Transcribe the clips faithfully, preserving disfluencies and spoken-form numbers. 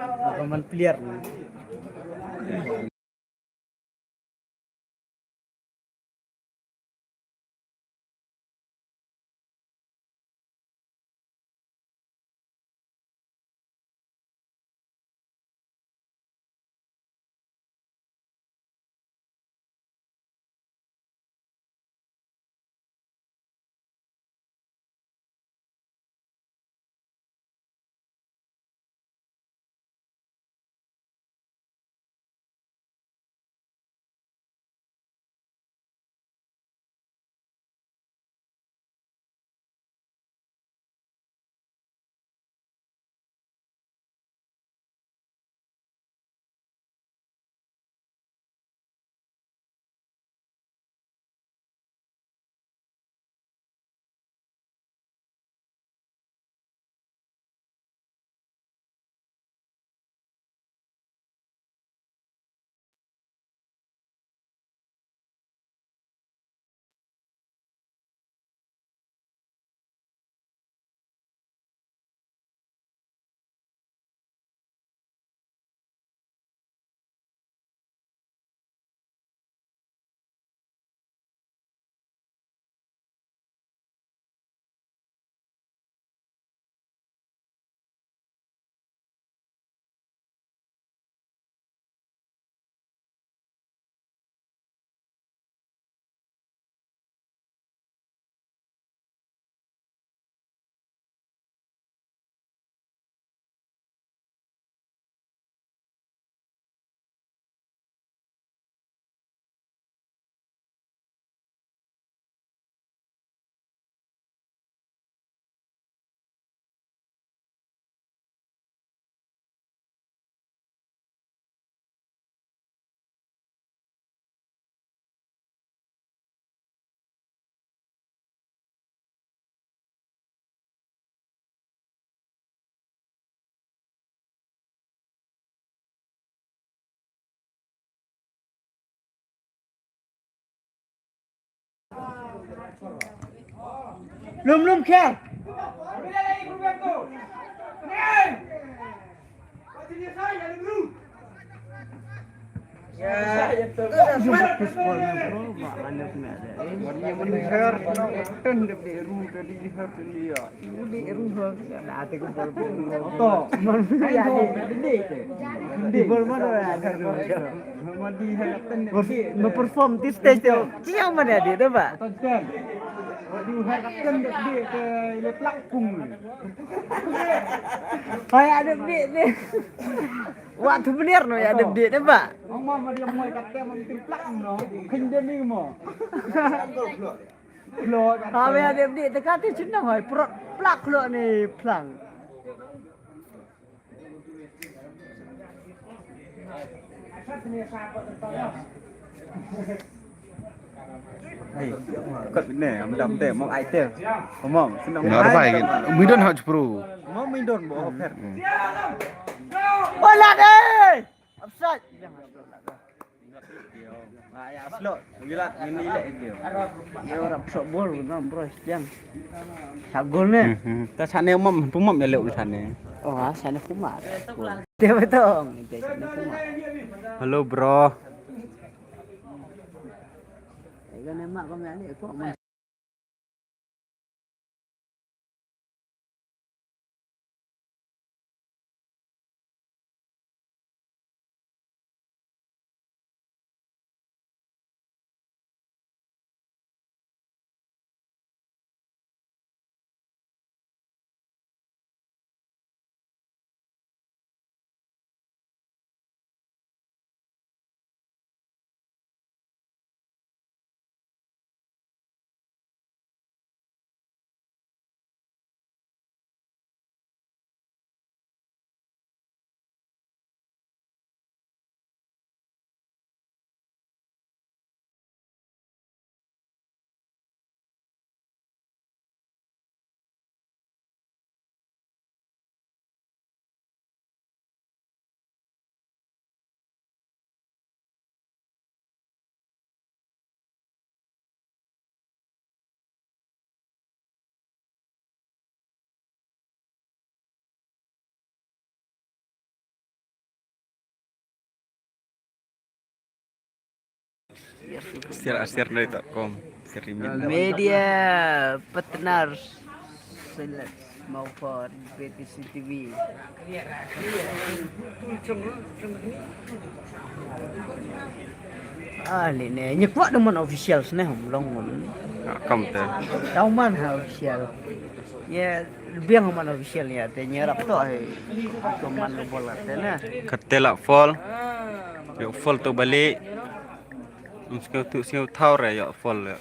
Ka man pliar. Lum lum kher. Perform ti stage tu. Ciao mana dia tu ba? Hai ada bit ni. Wah tu bener no ya ada bit ni ba? Ong ma ma dia moi kat tem mesti plak no. Khin dia ni mo. Plak. Ha ya ada bit dekat tu cina hoi prot plak lo ni plang. Hey, kat ne am dam te mo ai te. Mo sendang. Ngar bai gin. Midon ha chpru. Mo midon bo ofer. Bola deh. Offside. Ah, ya, slot. Gila, ini le dia. Dia orang sok bol, orang bro, yang. Sagol ne. Ta sane mam, pumam ya le sane. Oh, sane pumam. Dia betul. Dia sane pumam. Hello, bro. Ega ne mak kami ane ko. Share, share dei ta kom. Share email. Media partners. Select mau for B T C T V. Ah, li ne. Nyi kwah dong man official sne hom long hom. Ah, kam te. Tau man ha official. Ye biang man official ya te nyerap to ai. Ko man lo bola te na. Kate la fall. Yo fall to balik. Em sngewthuh sngewthaw re yo fall ya.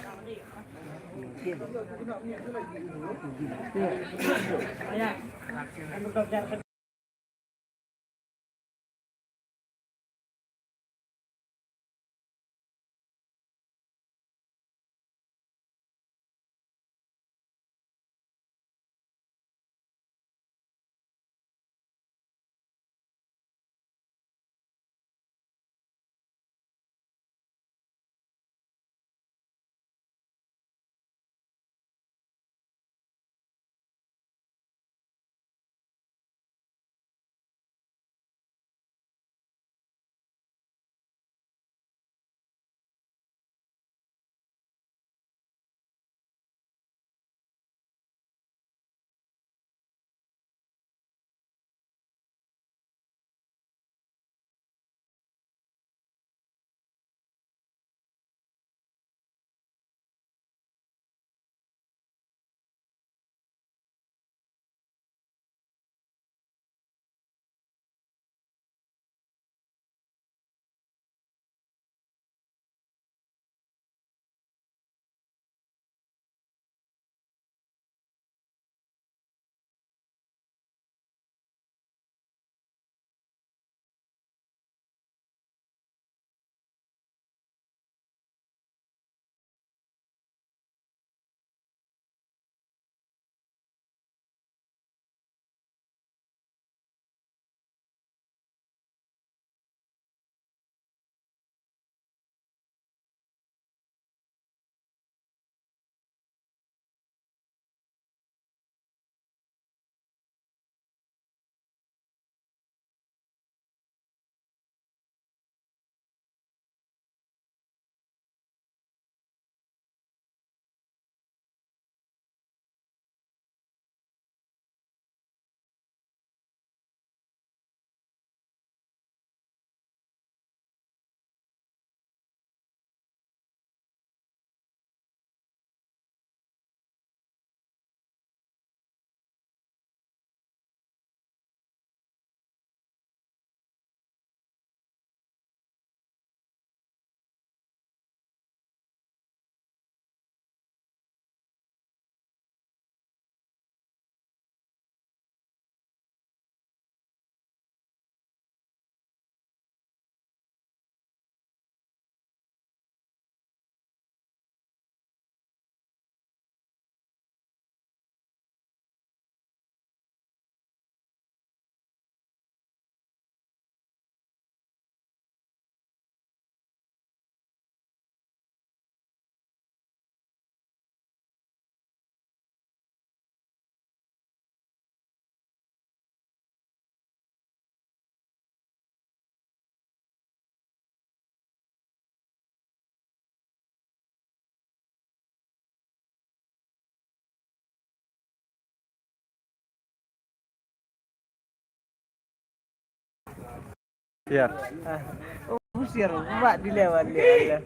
Siar. Ah, oh, siar. Ba di lewan dia.